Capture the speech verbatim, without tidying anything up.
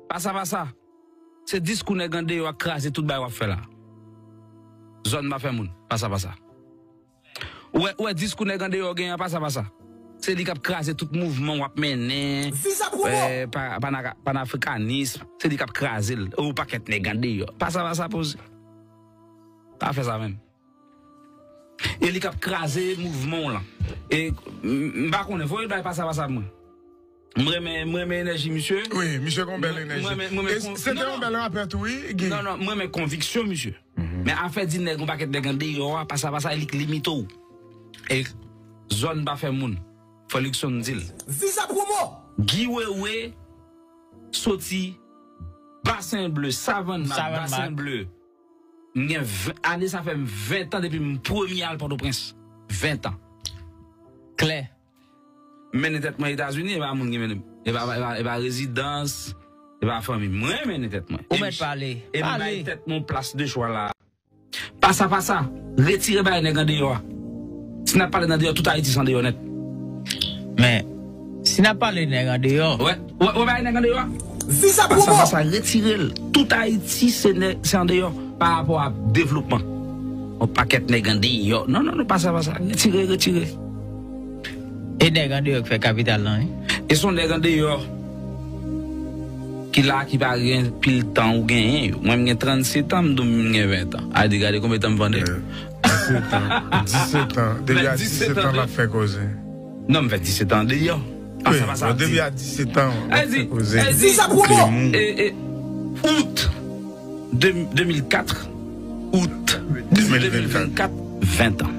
Pasa pasa. Se diskou nèg andeyò a k kraze tout bagay w ap fè la. Zòn pa fè moun. Pasa pasa. Ou wè, ou wè diskou nèg andeyò genyen an, pasa pasa. Se li k ap kraze tout mouvman w ap mennen. Visa promo. Eh, pa, pana, panafrikanism. Se li k ap kraze l. Ou pakèt nèg andeyò. Pasa pasa poze. Pa fè sa menm. E li k ap kraze mouvman w lan. E m, m pa konnen, voye l bay pasa pasa pou mwen. M renmen, m renmen enèji misye. Wi, misye gon bèl enèji. E se te yon bèl rapè tou, wi, Guy. Non, non, m renmen konviksyon misye. Men afè di nèg, yon pakèt nèg andeyò a, pasa pasa, e li k limite w. E zòn pa fè moun. Fò Luckson di l. Visa promo. Guy Wewe soti Basen Ble, Savann Mak, Basen Ble. M gen ven, ane sa fè m ven tan depi m premye al Pòtoprens. Ven tan. Klè. M mennen tèt mwen Etazini, e pa moun ki mennen m. E pa, e pa, e pa rezidans, e pa fanmi. Mwen mennen tèt mwen. Ou mèt pale. E m bay tèt mwen plas de chwa la. Pasa pasa, retire bay nèg andeyò a. Si n ap pale nan deyò, tout Ayiti se andeyò nèt. Men, si n ap pale nèg andeyò. Wè, wè, wè bay nèg andeyò a. Visa promo. Pasa pasa, retire l. Tout Ayiti se nè, se andeyò pa rapò a devlopman. Yon pakèt nèg andeyò. Non, non, non, pasa pasa. Retire, retire. E nèg andeyò k fè kapital lan, wi. E se yon nèg andeyò ki la, ki pa gen pil tan ou genyen yo. Mwen, m gen trannsetan, m di w m gen ven tan. A di, gade konbyen tan m vande. Disèt an. Disèt an. Depi a disèt an, l ap fè koze. Non, m fè disèt an deyò. Pasa pasa. Depi a disèt an, l ap fè koze. Di sa pou mwen. E, e, out de, de mil kat, out de mil vennkat, ven tan.